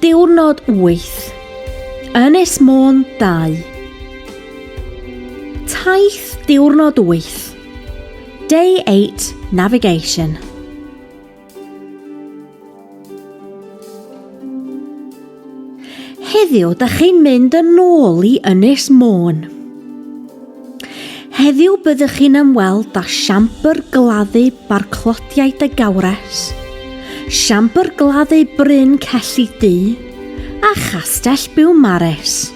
Diwrnod 8. Ynys Môn 2. Taith Diwrnod 8. Day 8 Navigation. Heddiw, da chi'n mynd yn ôl i Ynys Môn. Heddiw byddwch chi'n ymweld â siambr gladdu Barclodiaid y Gawres, siambr gladdu Bryn Celli Du a Chastell Biwmares.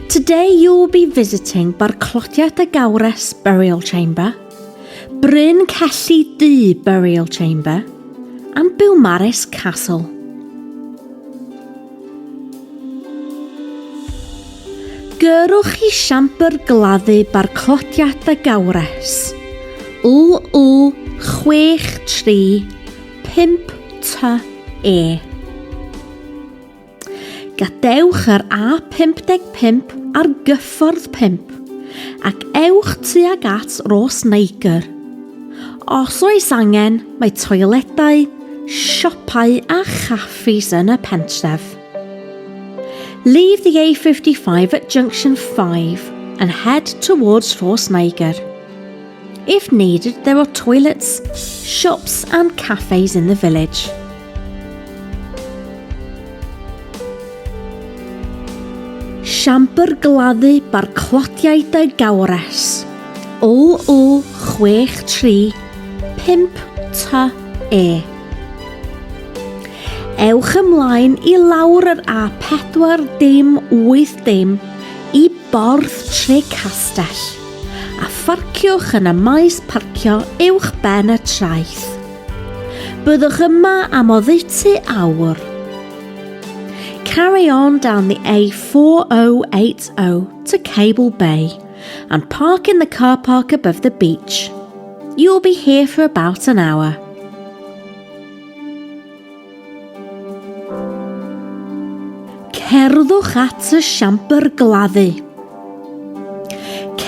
Today you will be visiting Barclodiad y Gawres Burial Chamber, Bryn Celli Du Burial Chamber and Biwmares Castle. Gyrrwch i siambr gladdu Barclodiad y Gawres, LL 6 3 5 T E. Gadewch yr A55 ar gyffordd 5 ac ewch tuag at Rhosneigr. Os oes angen, mae toiledau, siopau a chaffis yn y pentref. Leave the A55 at junction 5 and head towards Rhosneigr. If needed, there are toilets, shops and cafes in the village. Siambr gladdu barclodiau dy gawres. O O 6 3 5 T E. Ewch ymlaen i lawr yr A4 dim 8 dim i Borth Trecastell a pharciwch yn y maes parcio uwch ben y traeth. Byddwch yma am oddeutu awr. Carry on down the A4080 to Cable Bay and park in the car park above the beach. You'll be here for about an hour. Cerddwch at y siambr gladdu.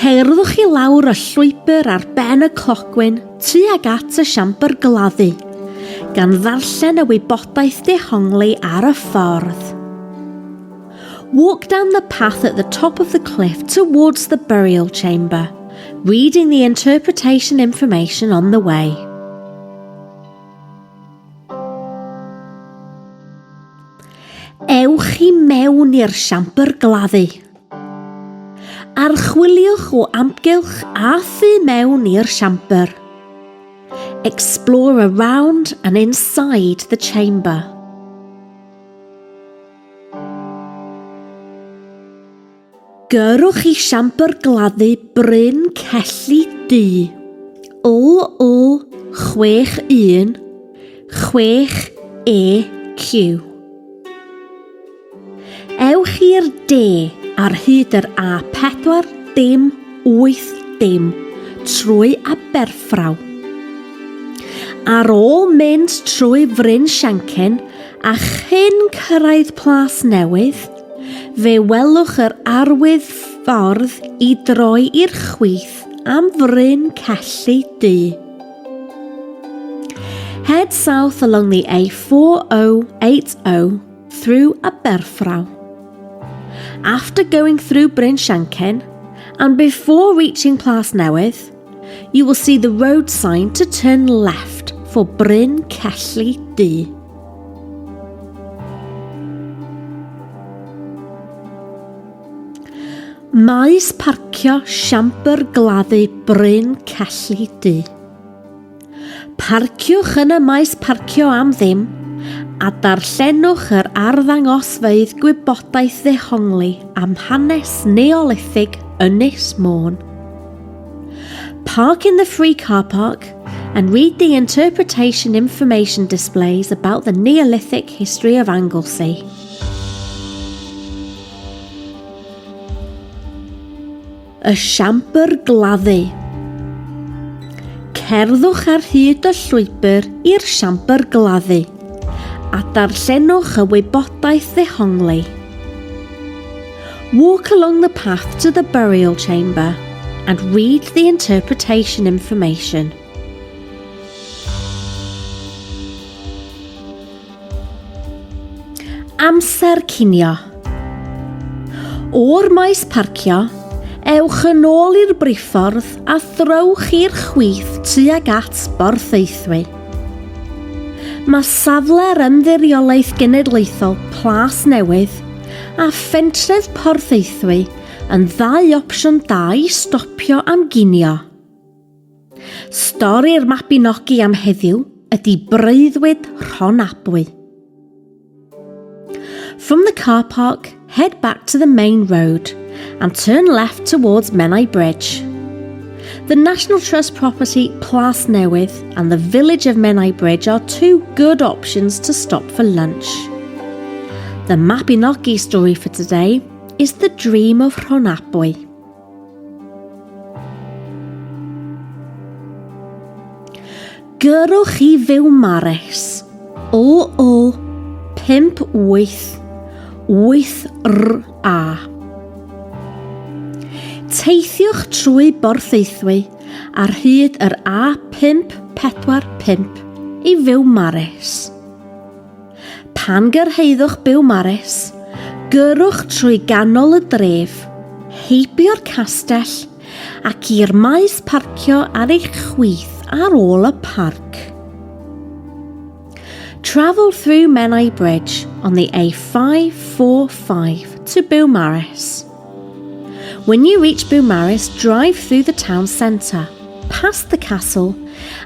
Cerddwch i lawr y llwybr ar ben y clogwyn tuag at y siambr gladdu, gan ddarllen y wybodaeth dehongli ar y ffordd. Walk down the path at the top of the cliff towards the burial chamber, reading the interpretation information on the way. Ewch i mewn i'r siambr gladdu. Archwiliwch o amgylch a thu mewn i'r siambr. Explore around and inside the chamber. Gyrrwch i siambr gladdu Bryn Celli Du, LL 6 1 6 EQ. Ewch i'r de ar hyd yr A4 dim 8 dim trwy Aberffraw. Ar ôl mynd trwy Fryn Siencyn a chyn cyrraedd Plas Newydd, Fe welwch yr arwydd ffordd i droi i'r chwith am Fryn Celli Du. Head south along the A4080 through Aberffraw. After going through Bryn Siencyn and before reaching Plas Newydd, you will see the road sign to turn left for Bryn Celli Du. Maes parcio Siambr Gladdu Bryn Celli Du. Parciwch yn y maes parcio am ddim a darllenwch yr arddangosfeydd gwybodaeth ddehongli am hanes Neolithig Ynys Môn. Park in the free car park and read the interpretation information displays about the Neolithic history of Anglesey. Y siambr gladdu. Cerddwch ar hyd y llwybr i'r siambr gladdu a darllenwch y wybodaeth ddehongli. Walk along the path to the burial chamber and read the interpretation information. Amser cinio. O'r maes parcio, ewch yn ôl i'r briffordd a throwch i'r chwith tuag at Borthaethwy. Mae safle'r Ymddiriolaeth Genedlaethol Plas Newydd a phentref Porthaethwy yn ddau opsiwn da i stopio am ginio. Stori'r Mabinogi am heddiw ydy Breuddwyd Rhonabwy. From the car park, head back to the main road and turn left towards Menai Bridge. The National Trust property Plas Newydd and the village of Menai Bridge are two good options to stop for lunch. The Mabinogi story for today is The Dream of Rhonabwy. Gyrrwch i Fiwmares, O O 5 8 8 R A. Teithiwch trwy Borthaethwy ar hyd yr A545 i Fiwmares. Pan gyrhaeddwch Biwmares, gyrrwch trwy ganol y dref, heibio'r castell ac i'r maes parcio ar eich chwith ar ôl y parc. Travel through Menai Bridge on the A545 to Beaumaris. When you reach Beaumaris, drive through the town centre, past the castle,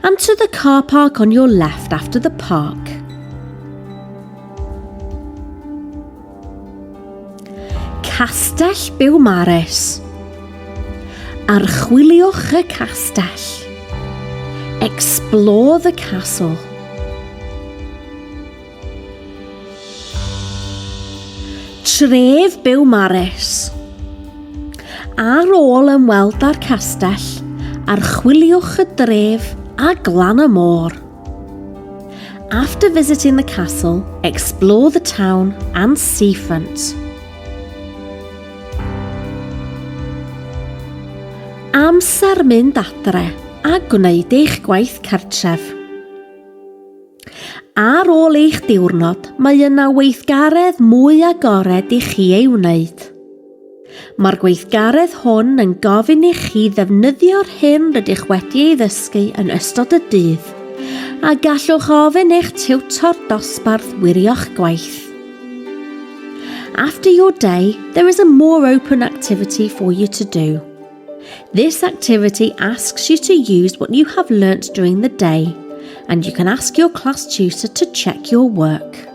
and to the car park on your left after the park. Castell Biwmares. Archwiliwch y castell. Explore the castle. Tref Biwmares. Ar ôl ymweld â'r castell, archwiliwch y dref a glan y môr. After visiting the castle, explore the town and seafront. Amser mynd adre a gwneud eich gwaith cartref. Ar ôl eich diwrnod, mae yna weithgaredd mwy agored i chi ei wneud. Mae'r gweithgaredd hwn yn gofyn i chi ddefnyddio'r hyn rydych wedi ei ddysgu yn ystod y dydd, a gallwch ofyn eich tiwtor dosbarth wirio'ch gwaith. After your day, there is a more open activity for you to do. This activity asks you to use what you have learnt during the day and you can ask your class tutor to check your work.